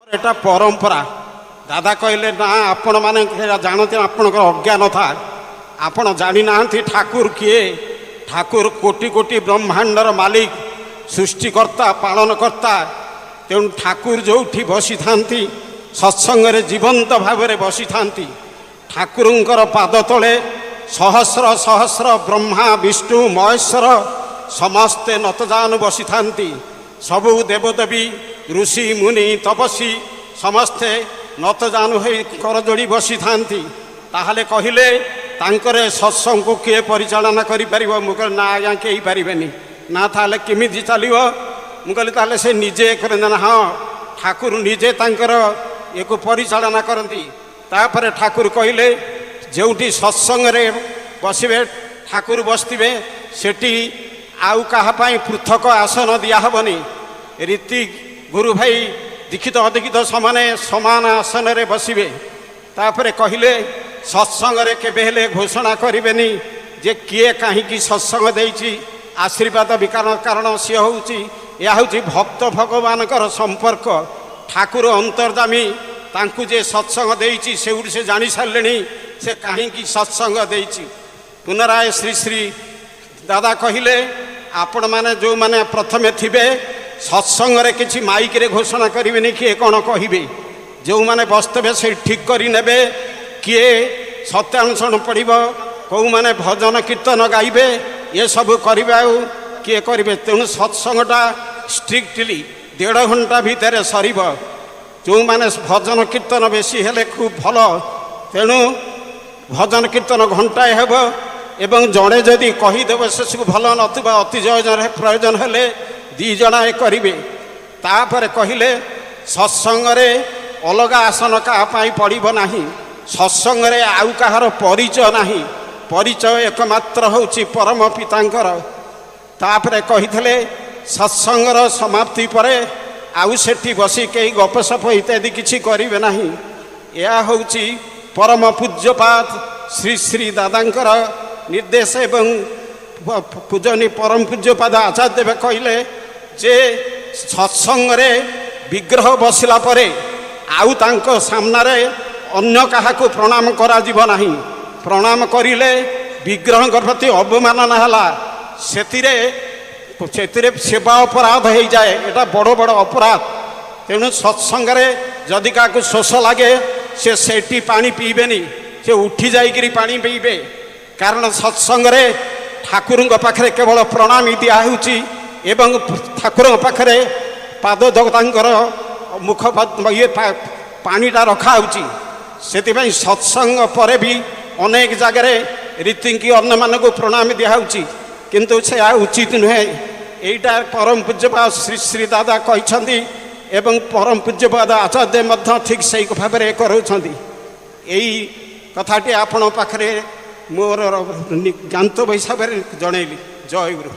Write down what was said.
ଏଟା ପରମ୍ପରା। ଦାଦା କହିଲେ, ନା, ଆପଣମାନେ ସେଇଟା ଜାଣନ୍ତି, ଆପଣଙ୍କର ଅଜ୍ଞାନତା, ଆପଣ ଜାଣିନାହାନ୍ତି ଠାକୁର କିଏ। ଠାକୁର କୋଟି କୋଟି ବ୍ରହ୍ମାଣ୍ଡର ମାଲିକ, ସୃଷ୍ଟିକର୍ତ୍ତା, ପାଳନକର୍ତ୍ତା। ତେଣୁ ଠାକୁର ଯେଉଁଠି ବସିଥାନ୍ତି, ସତ୍ସଙ୍ଗରେ ଜୀବନ୍ତ ଭାବରେ ବସିଥାନ୍ତି। ଠାକୁରଙ୍କର ପାଦ ତଳେ ସହସ୍ର ସହସ୍ର ବ୍ରହ୍ମା, ବିଷ୍ଣୁ, ମହେଶ୍ୱର ସମସ୍ତେ ନତଜାନୁ ବସିଥାନ୍ତି। ସବୁ ଦେବଦେବୀ, ଋଷି, ମୁନି, ତପସ୍ୱୀ ସମସ୍ତେ ନତଜାନୁ ହୋଇ କରଯୋଡ଼ି ବସିଥାନ୍ତି। ତାହେଲେ କହିଲେ, ତାଙ୍କର ସତ୍ସଙ୍ଗକୁ କିଏ ପରିଚାଳନା କରିପାରିବ? ମୁଁ କହିଲି, ନା ଆଜ୍ଞା, କେହି ପାରିବେନି। ନା, ତାହେଲେ କେମିତି ଚାଲିବ? ମୁଁ କହିଲି, ତାହେଲେ ସେ ନିଜେ କରନ୍ତି ନା? ହଁ, ଠାକୁର ନିଜେ ତାଙ୍କର ୟାକୁ ପରିଚାଳନା କରନ୍ତି। ତାପରେ ଠାକୁର କହିଲେ, ଯେଉଁଠି ସତ୍ସଙ୍ଗରେ ବସିବେ, ଠାକୁର ବସିଥିବେ, ସେଠି ଆଉ କାହା ପାଇଁ ପୃଥକ ଆସନ ଦିଆହେବନି। ରୀତି ଗୁରୁ ଭାଇ, ଦୀକ୍ଷିତ ଅଦୀକ୍ଷିତ ସମାନେ ସମାନ ଆସନରେ ବସିବେ। ତାପରେ କହିଲେ, ସତ୍ସଙ୍ଗରେ କେବେ ହେଲେ ଘୋଷଣା କରିବେନି ଯେ କିଏ କାହିଁକି ସତ୍ସଙ୍ଗ ଦେଇଛି, ଆଶୀର୍ବାଦ ବି। କାରଣ ସିଏ ହେଉଛି, ଏହା ହେଉଛି ଭକ୍ତ ଭଗବାନଙ୍କର ସମ୍ପର୍କ। ଠାକୁର ଅନ୍ତର୍ଯାମୀ। ତାଙ୍କୁ ଯେ ସତ୍ସଙ୍ଗ ଦେଇଛି, ସେଇଠୁ ସେ ଜାଣି ସାରିଲେଣି ସେ କାହିଁକି ସତ୍ସଙ୍ଗ ଦେଇଛି। ପୁନରାୟ ଶ୍ରୀ ଶ୍ରୀ ଦାଦା କହିଲେ, ଆପଣମାନେ ଯେଉଁମାନେ ପ୍ରଥମେ ଥିବେ, ସତ୍ସଙ୍ଗରେ କିଛି ମାଇକରେ ଘୋଷଣା କରିବେନି କିଏ କ'ଣ କହିବେ। ଯେଉଁମାନେ ବସିଥିବେ, ସେଇଠି ଠିକ୍ କରିନେବେ କିଏ ସତ୍ୟାନୁସରଣ ପଢ଼ିବ, କେଉଁମାନେ ଭଜନ କୀର୍ତ୍ତନ ଗାଇବେ, ଏସବୁ କରିବେ ଆଉ କିଏ କରିବେ। ତେଣୁ ସତ୍ସଙ୍ଗଟା ଷ୍ଟ୍ରିକ୍ଟଲି ଦେଢ଼ ଘଣ୍ଟା ଭିତରେ ସରିବ। ଯେଉଁମାନେ ଭଜନ କୀର୍ତ୍ତନ ବେଶୀ ହେଲେ ଖୁବ୍ ଭଲ। ତେଣୁ ଭଜନ କୀର୍ତ୍ତନ ଘଣ୍ଟାଏ ହେବ ଏବଂ ଜଣେ ଯଦି କହିଦେବ ସେସବୁ ଭଲ ନଥିବ, ଅତି ପ୍ରୟୋଜନ ହେଲେ ଦୁଇ ଜଣ ଏ କରିବେ। ତାପରେ କହିଲେ, ସତ୍ସଙ୍ଗରେ ଅଲଗା ଆସନ କାହା ପାଇଁ ପଡ଼ିବ ନାହିଁ। ସତ୍ସଙ୍ଗରେ ଆଉ କାହାର ପରିଚୟ ନାହିଁ। ପରିଚୟ ଏକମାତ୍ର ହେଉଛି ପରମ ପିତାଙ୍କର। ତାପରେ କହିଥିଲେ, ସତ୍ସଙ୍ଗର ସମାପ୍ତି ପରେ ଆଉ ସେଠି ବସି କେହି ଗପସପ ଇତ୍ୟାଦି କିଛି କରିବେ ନାହିଁ। ଏହା ହେଉଛି ପରମ ପୂଜ୍ୟପାଦ ଶ୍ରୀ ଶ୍ରୀ ଦାଦାଙ୍କର ନିର୍ଦ୍ଦେଶ। ଏବଂ ପୂଜନୀ ପରମ ପୂଜ୍ୟପାଦ ଆଚାର୍ଯ୍ୟ ଦେବ କହିଲେ ଯେ ସତ୍ସଙ୍ଗରେ ବିଗ୍ରହ ବସିଲା ପରେ ଆଉ ତାଙ୍କ ସାମ୍ନାରେ ଅନ୍ୟ କାହାକୁ ପ୍ରଣାମ କରାଯିବ ନାହିଁ। ପ୍ରଣାମ କରିଲେ ବିଗ୍ରହଙ୍କ ପ୍ରତି ଅବମାନନା ହେଲା। ସେଥିରେ ସେବା ଅପରାଧ ହେଇଯାଏ। ଏଇଟା ବଡ଼ ବଡ଼ ଅପରାଧ। ତେଣୁ ସତ୍ସଙ୍ଗରେ ଯଦି କାହାକୁ ଶୋଷ ଲାଗେ, ସେ ସେଠି ପାଣି ପିଇବେନି, ସେ ଉଠି ଯାଇକିରି ପାଣି ପିଇବେ। କାରଣ ସତ୍ସଙ୍ଗରେ ଠାକୁରଙ୍କ ପାଖରେ କେବଳ ପ୍ରଣାମୀ ଦିଆହେଉଛି ଏବଂ ଠାକୁରଙ୍କ ପାଖରେ ପାଦ ତାଙ୍କର ମୁଖ ଇଏ ପାଣିଟା ରଖାହେଉଛି। ସେଥିପାଇଁ ସତ୍ସଙ୍ଗ ପରେ ବି ଅନେକ ଜାଗାରେ ରୀତିଙ୍କି ଅନ୍ୟମାନଙ୍କୁ ପ୍ରଣାମ ଦିଆହେଉଛି, କିନ୍ତୁ ସେ ଉଚିତ ନୁହେଁ। ଏଇଟା ପରମ ପୂଜ୍ୟପାଦ ଶ୍ରୀ ଶ୍ରୀ ଦାଦା କହିଛନ୍ତି ଏବଂ ପରମ ପୂଜ୍ୟପାଦ ଆଚାର୍ଯ୍ୟ ମଧ୍ୟ ଠିକ୍ ସେଇ ଭାବରେ କରାଉଛନ୍ତି। ଏଇ କଥାଟି ଆପଣଙ୍କ ପାଖରେ ମୋର ଜ୍ଞାତବ୍ୟ ହିସାବରେ ଜଣେଇଲି। ଜୟ ଗୁରୁ।